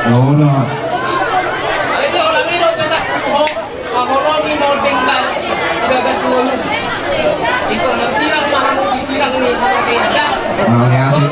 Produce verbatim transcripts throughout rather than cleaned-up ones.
Olo. Jadi orang ini udah pesak kuku ho, paholongi modeng kali. Gagas wolu. Ikon sirang mahal di sirang nih. Oke, dah. Oke, asik.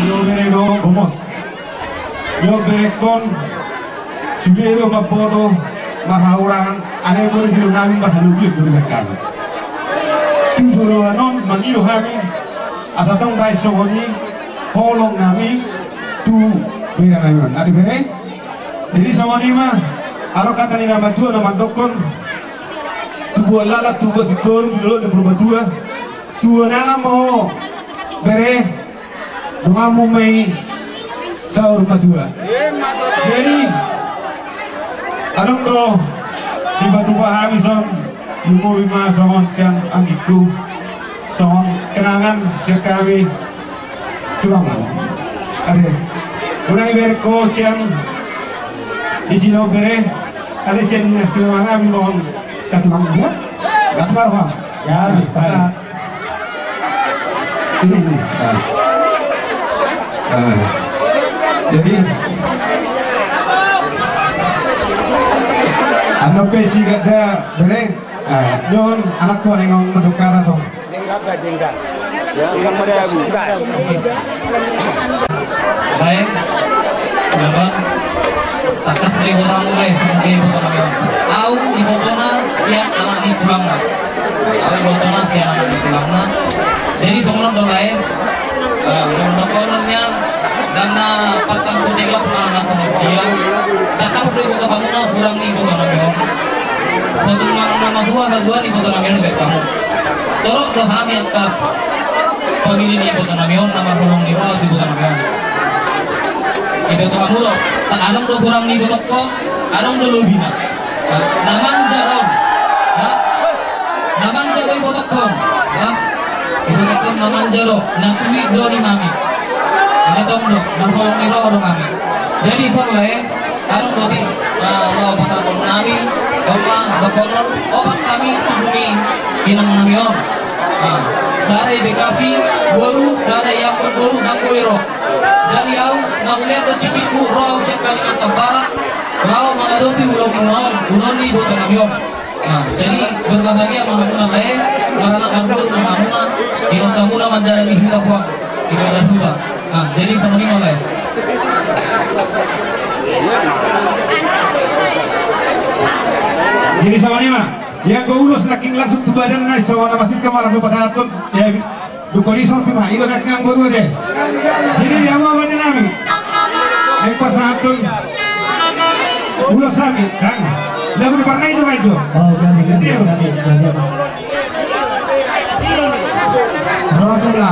Io, bere do, gomos. Io, berekon. Sude do mamboto marhahurangan, alai molo jolo nami marhalobian do di hami. Tu joloan on mangido hami, asa tong baen songon i holong nami tu bere nami on. Ate bere? Jadi songon i ma, adong hata ni na matua na mandokkon, tubuan lalat tubuan singkoru, di dolok ni Purbatua, tubuan anak ma ho bere, donganmu ma i saur matua. Jadi adong do dipatupa hami son, lumobi ma songon sian anggingku, songon kenangan sian hami tulangmu. Ate, unang iberek ho sian isi lo bere, ate sian ina sian hami mohon ka tulangmu. Gas ma roham. Ya, baik. Ini, ini. Jadi, anu pe si gada bere. Jon, anakku, aneng on mandok hata tong. Denggan, denggan. Baik. Tangkas do ibotomu, baik, songon dia iboto nami on. Au ibotona sian anak ni tulangna. Au ibotona sian anak ni tulangna. Jadi songon on do, baik. Songon on nian, dang na pantang so tiga songon na songon dia. Tangkas do iboto hamuna hurang ni iboto nami on. Satumang na mahua haduan iboto nami on dibaen hamu. Torop do hami angka pamili ni iboto nami on na marholong ni roha tu iboto nami on. Dibaen hamu do, adong do hurang ni ibotongkon, adong do lobina. Na manja do. Na manja do ibotongkon. Ibotongkon na manja do, na tuik do ni hami. Ima tong do, marholong ni roha do hami. Jadi songon i, adong do di, ah, laho pasahaton nami, on ma dohonon, opat hami tubu ni inang nami on. Ah, sada i Bekasi, boru, sada i Ambon boru, dang boi ro. Jadi au, na hulean do tingkingku, ro au sian Kalimantan Barat, laho mangadopi ulaonmuna on, ulaon ni iboto nami on. Nah, jadi berbahagia ma hamuna lae, maranak marboru ma hamuna, di hamuna mandalani hita puang, di Badan Huta. Nah, jadi songon i ma lae. Jadi songon i ma. Ia anggo ulos nangkin langsung tu badan na i, songon na masiska ma langsung pasahathon. Ia, dukon i sorpi ma, ido nangkin anggo dua de. Jadi dia mau badan nami. Naeng pasahathon ulos nami, kan? Lagu di parna ijo ma ijo. Oh, ganti, ganti, ganti, ganti. Rotula.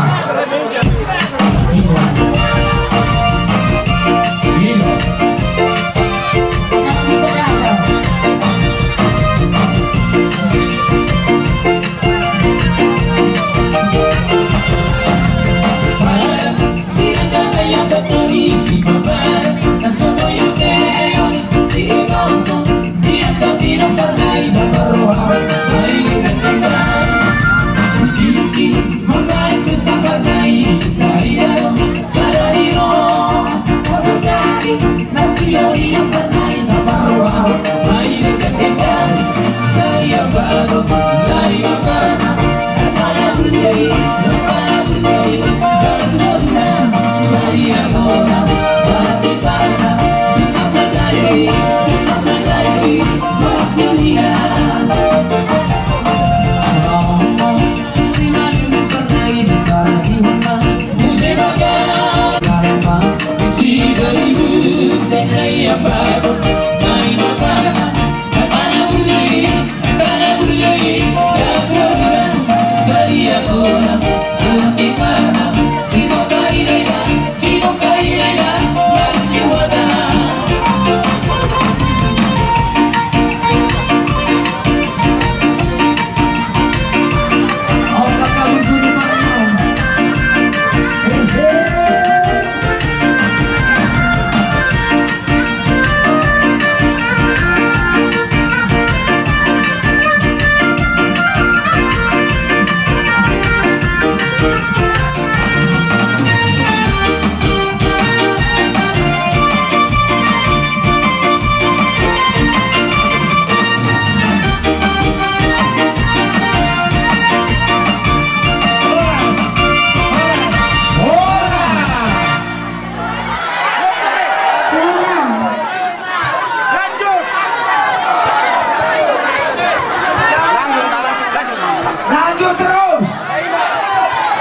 Lanjut terus.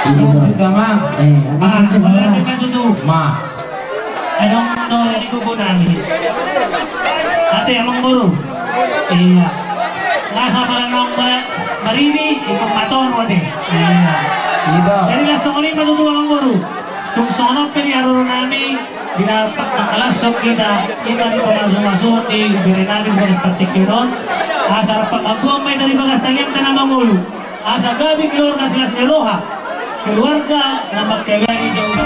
Ini, Bro. Sudah, Mang. Eh, apa sih, Bro? Lanjut, lanjut, tuh. Ma. Adong do di kuku nami. Ate, Amangboru. Iya. Nga sabar naung ba-, baridi, ikut maton wate. Iya. Jadi, laos songon i ma tutu, Amangboru. Tung songon on pe di haroro nami, di na pangkalashon hita, ima di pamasu-masu di bere nami di bagas partingkian on, asa rap panggabean ma hita di bagas tangiangta na mangolu. Asa gabe keluarga silas ni roha, keluarga na mangkebeani jauh.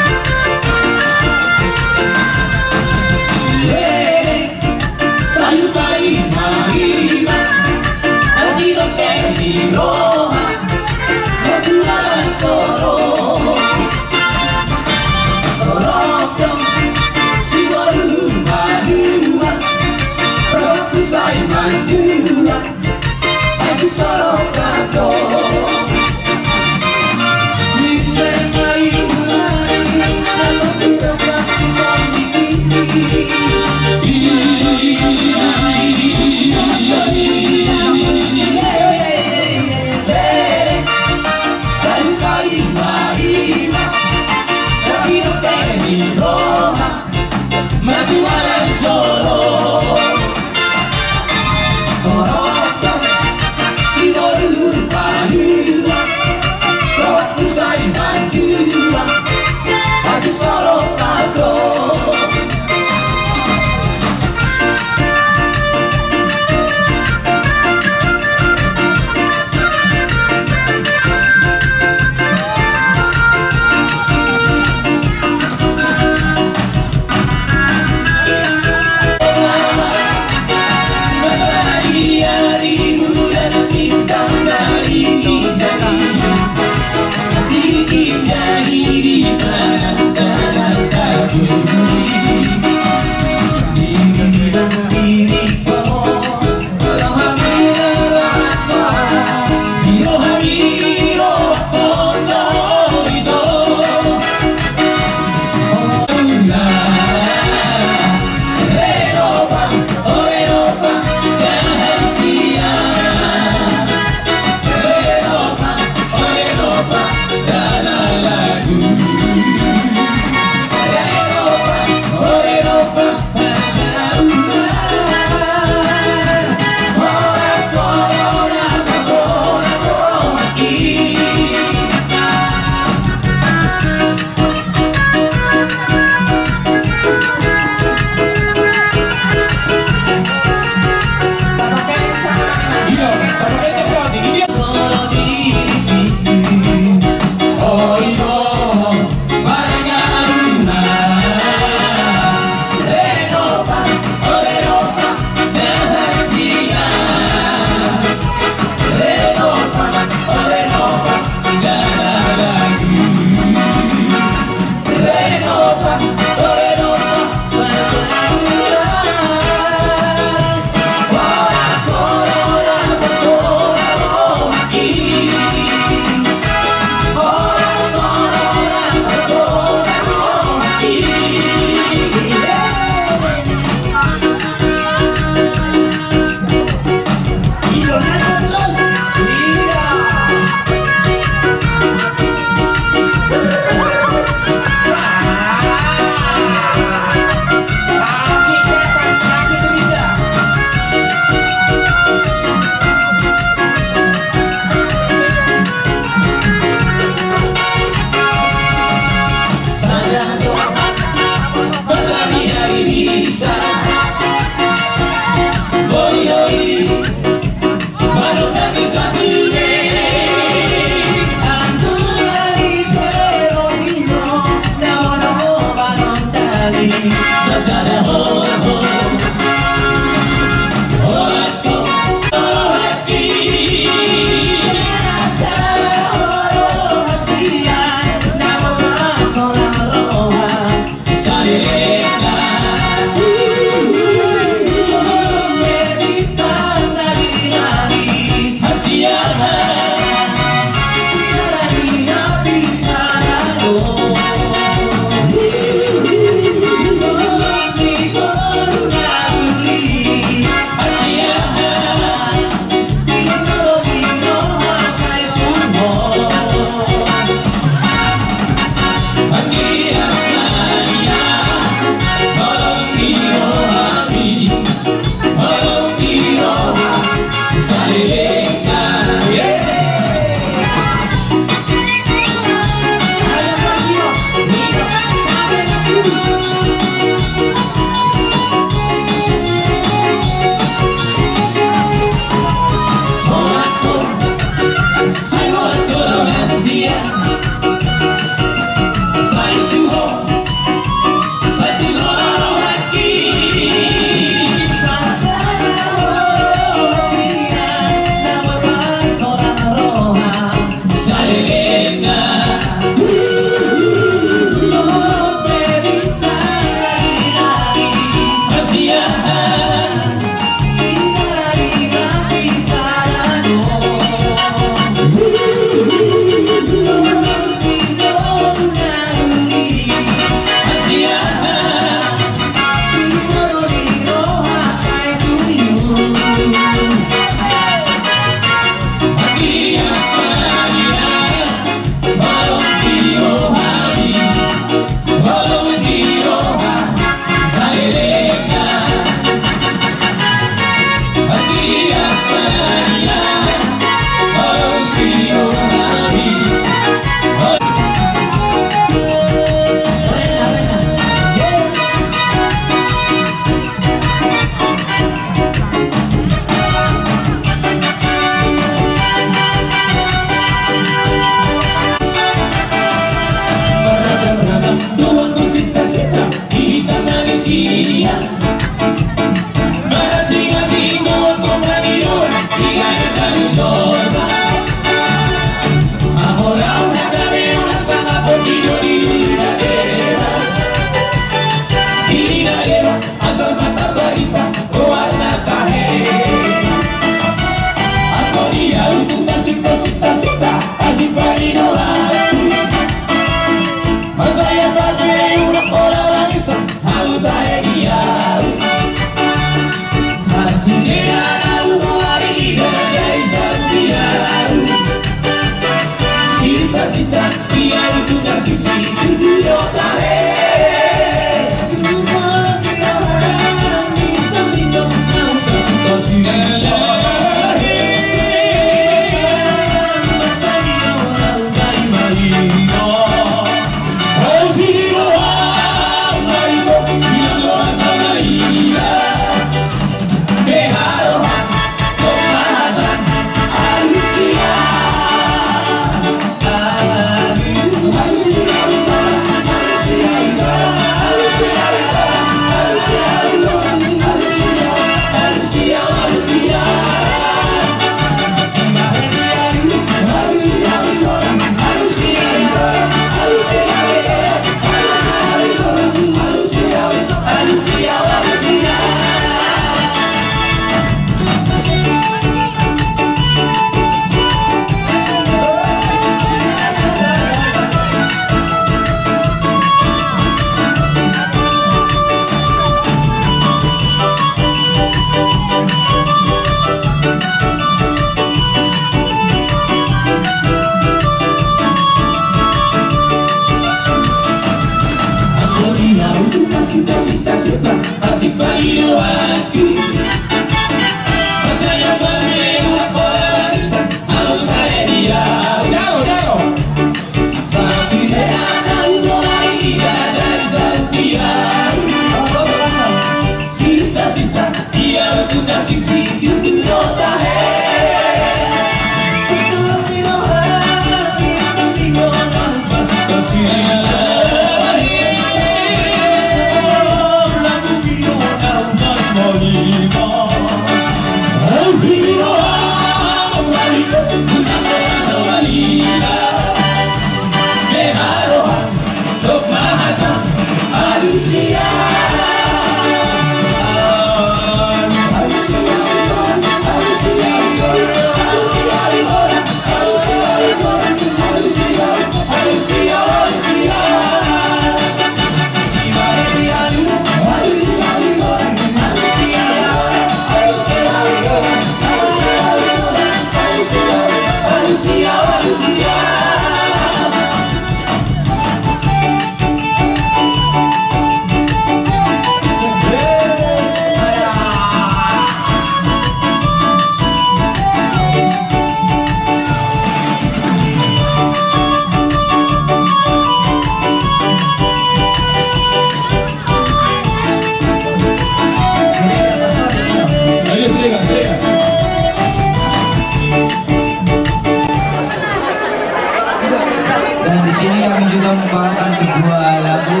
Dan di sini kami juga membawakan sebuah lagu,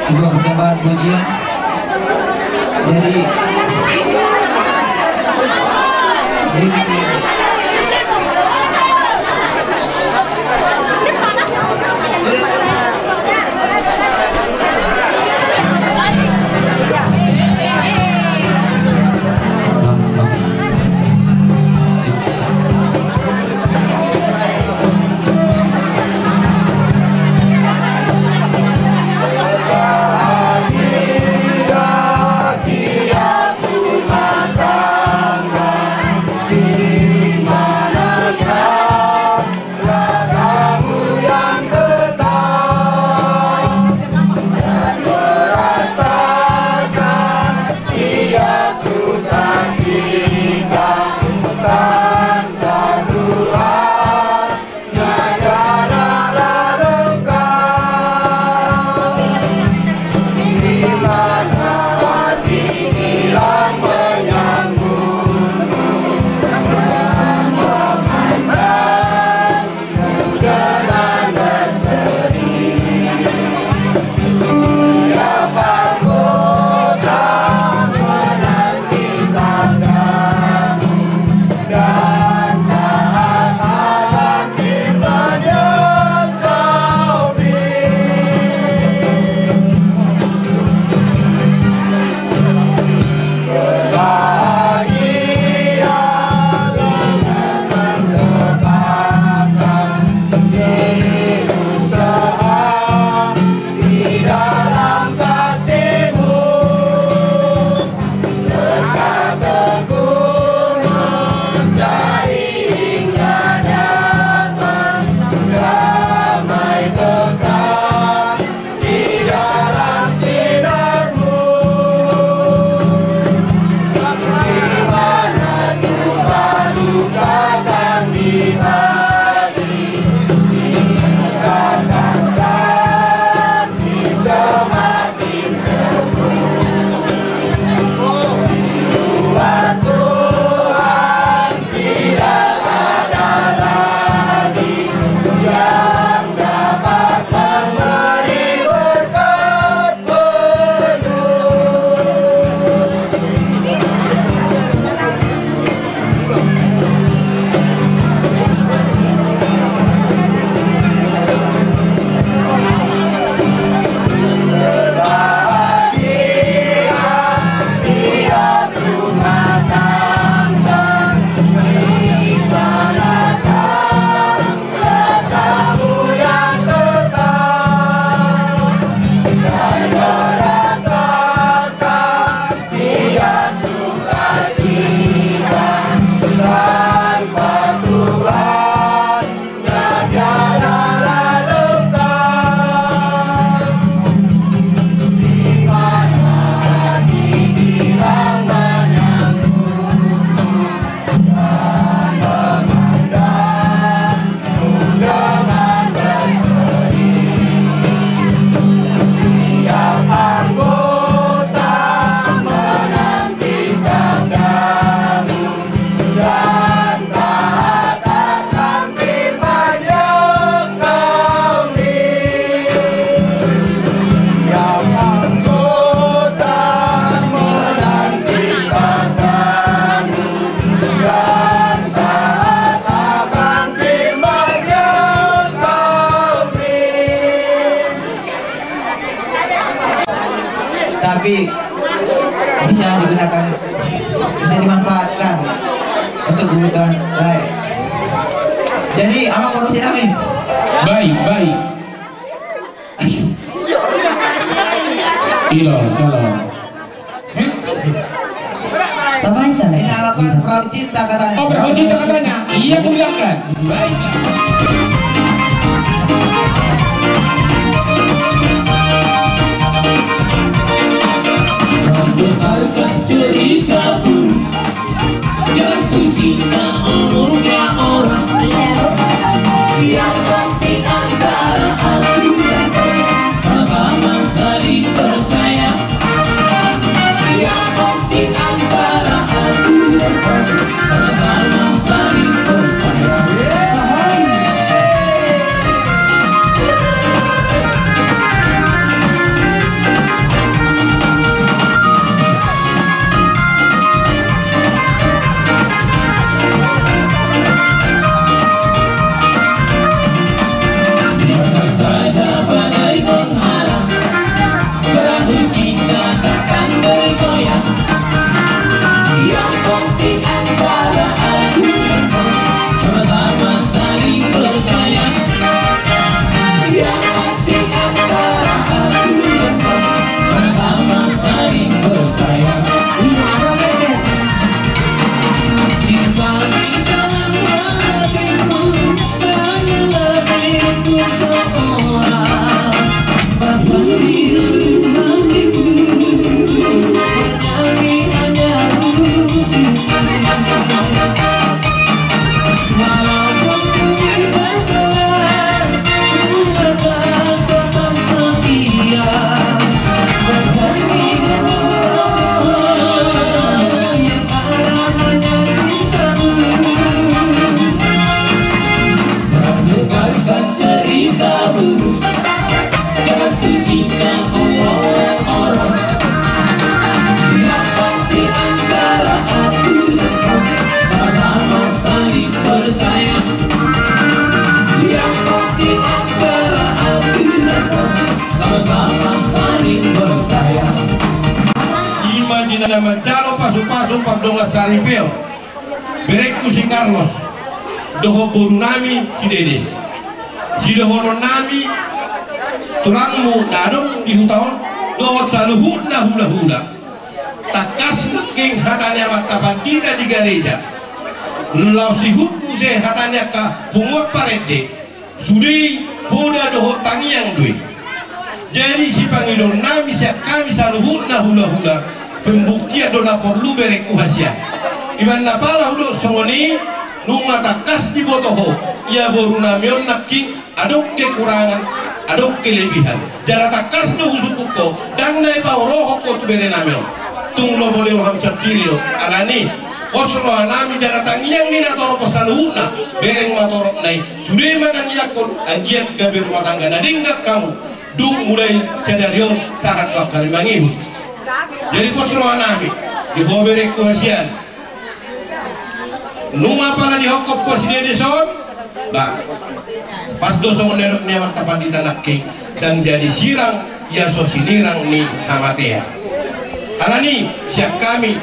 sebuah persembahan pujian dari Bisa digunakan, bisa dimanfaatkan untuk kebutuhan lain. Jadi, apa produksi kami? Baik, baik. Ilo, kalau. Ini alat perahu cinta katanya. Oh, perahu cinta katanya. Iya, persilakan. Baik. Satu kata cerita buruk, dan pusingnya umurnya orang. Yang penting antara aku dan kau sama-sama saling percaya. Yang penting antara aku dan kau sama-sama saling percaya. Perahu cinta takkan bergoyang. Yang penting antara aku dan kau sama-sama saling percaya. Yang penting antara aku dan kau sama-sama saling percaya. Cinta di dalam hatiku, hanyalah diriku seorang. Cerita buruk dan pusingnya orang-orang. Yang penting antara aku dan kau sama-sama saling percaya. Yang penting antara aku dan kau sama-sama saling percaya. Ima di na manjalo pasu-pasu pardongan saripeon. Berengku si Carlos, dohot boru nami si Dedes. Sidohonon nami, tulangmu na adong di huta on, dohot saluhutna hula-hula. Tangkas nangkin hata ni amanta pandita di gareja. Laos ihut muse hata ni angka punguan parende. Sude i poda dohot tangiang do i. Jadi sipangidoon nami sian hami saluhutna hula-hula, pembuktian do na porlu berengku hasian. Ibana pala hudok songon i, nunga tangkas diboto ho, ia boru nami on nangkin adong kekurangan, adong kelebihan. Jala tangkas do husungkun ho, ndang na dipaorohon ho tu bere nami on. Tung lomo ni roham sandiri do. Alani, pos roha nami jala tangiang ni natorop on saluhutna, bereng ma toropna i. Sude ma tangiangkon, anggiat gabe rumah tangga na denggan hamu. Dung mulai sadari on sahat tu angka na mangihut. Jadi pos roha nami, di ho berengku hasian. Nunga pala dihophop ho si Dedes on. Ba, pas do songon na nidok ni amanta pandita nangkin, ndang jadi sirang ia so sinirang ni hamatean. Alani sian hami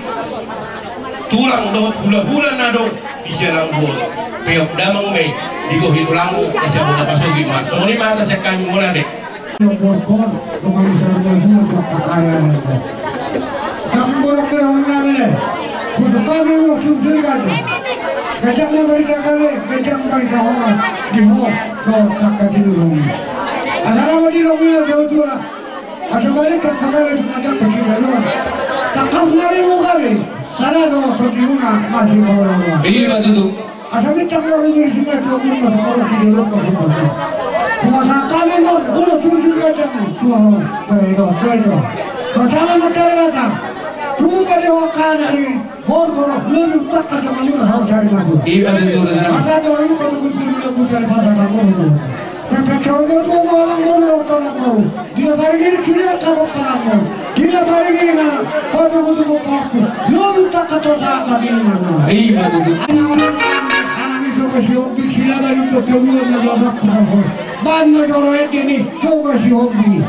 tulang dohot hula-hula na adong di Sialang Buhon, peop damang ma i, digohi tulangmu, asa bona pasogit ma. Songon i ma hata sian hami, mauliate. Borkon, dongan bisa rumah dua buat kakara. Kamu borok kira orang nami le. Butuh kami lu sumsum kan. Gajang mau beri kakak le, gajang beri kakak. Di ho, ho, kakak di rumah. Asal nama di rumah le, jauh tua. Asal balik tak kakak le, cuma dapat di rumah. Kakak ngari muka le. Sana doang pergi rumah, masih bawa rumah. Iya, betul tu. Asa minta kau ini singa tu guru masuk kau di dalam kau semua. Kuasa kami mau guru tujuh kacang. Tuhan, kau itu, kau itu. Kau jangan mencari datang. Tunggu kau dewa kana ini. Bor kau lu tak kacang lu harus cari madu. Iya, betul, betul. Maka kau lu kau tunggu dulu lu cari pada kamu. Kata kau mau malang mau lu kau nak kau. Di na pargiri kiri ka tomparanmu. Di na pargiri ngana. Ho tugu-tugu paku. Lo minta katosa ka di ngana. Ima tutu. Anak-anak, anak itu ke si Hobi, sila balik ke Temuan na babak. Bang na joro ede ni, coba si Hobi.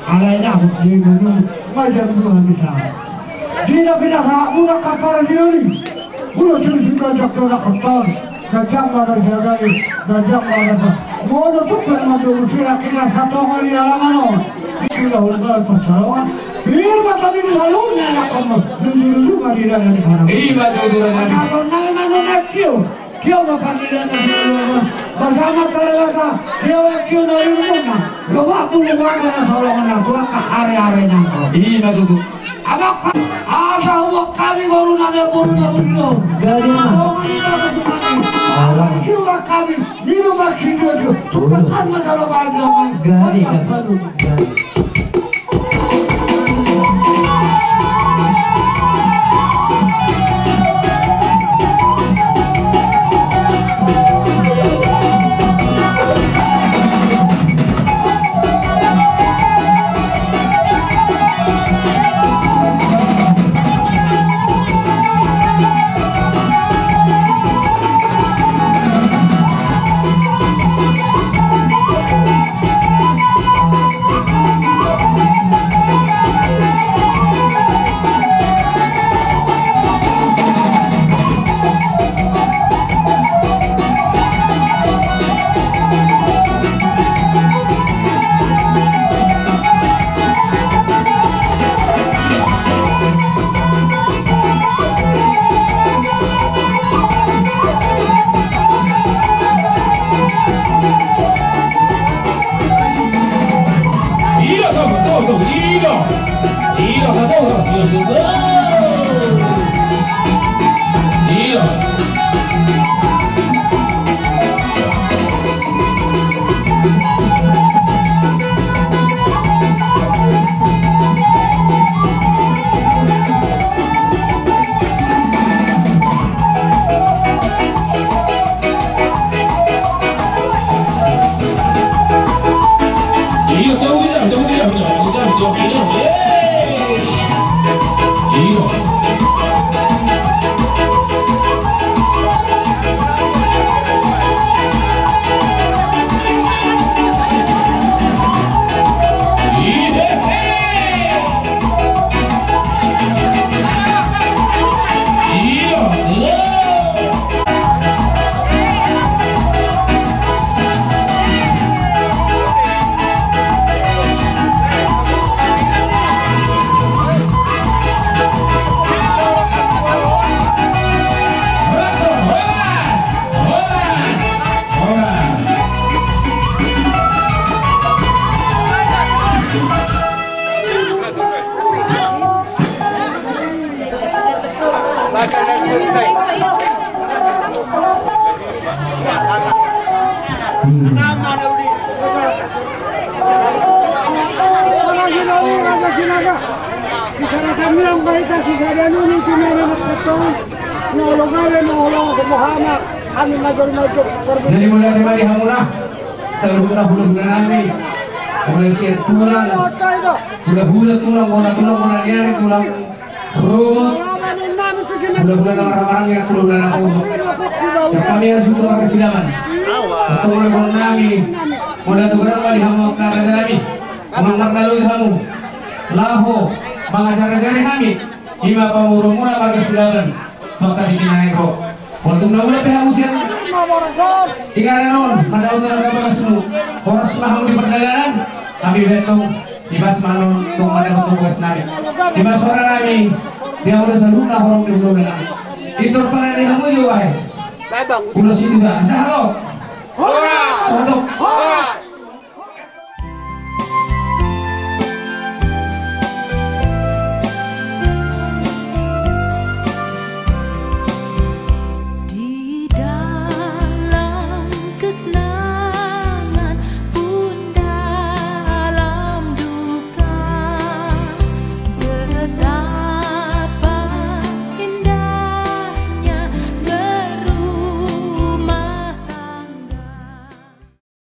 Alai na hut di bulu, ngajar dua bisa. Di na pinasahat muna kapara di loli. Bulu tiri sudah jak tolak kapal. Ganjang ma ganjang, ganjang ma ganjang. Molo tung pe mandok sira kina satonga ni alaman on. Di kina hulma pasarongan. Firman kami di salungnya anak kamu. Nunjuk-nunjuk ma di dalam di sana. Ima tutu raja. Pasarongan nang nang nang kio. Kio ma panggilan na di dalam. Basama tarasa. Kio kio na di rumah. Loba bulu warga na salongan na tua ka are-are nang. Ima tutu. Anak, asa hubuat hami boru nami, boru na boru. Gajah. Alah. Hubuat hami, minum makin dua. Tumpahkan mata lo bangga. Gajah. Jadi mauliate ma di hamuna saluhutna hulahula nami, mulai sian tulang, hulahula tulang, bona tulang, bona ni ari tulang, rorobot, hulahula na marhahamaranggi, hulahula na poso. Sian hami asa tu marga Silaban, antong marga nami, mauliate godang ma di hamu angka raja nami. Mangarna loja hamu laho mangajar-ajari hami, ima pamoruonmuna marga Silaban. Maka di na naeng ro, untung na ula pe hamu sian inganan on mandapothon angka bagasmu. Horas ma hamu di pardalanan, hami pe antong ibas ma annon tong mandapothon bagas nami. Ibas suara nami di hamu da saluhutna horong ni hulahula nami. Pintor panade hamu jo ae. Ulos itu dah. Sahat. Horas! Sahat. Horas!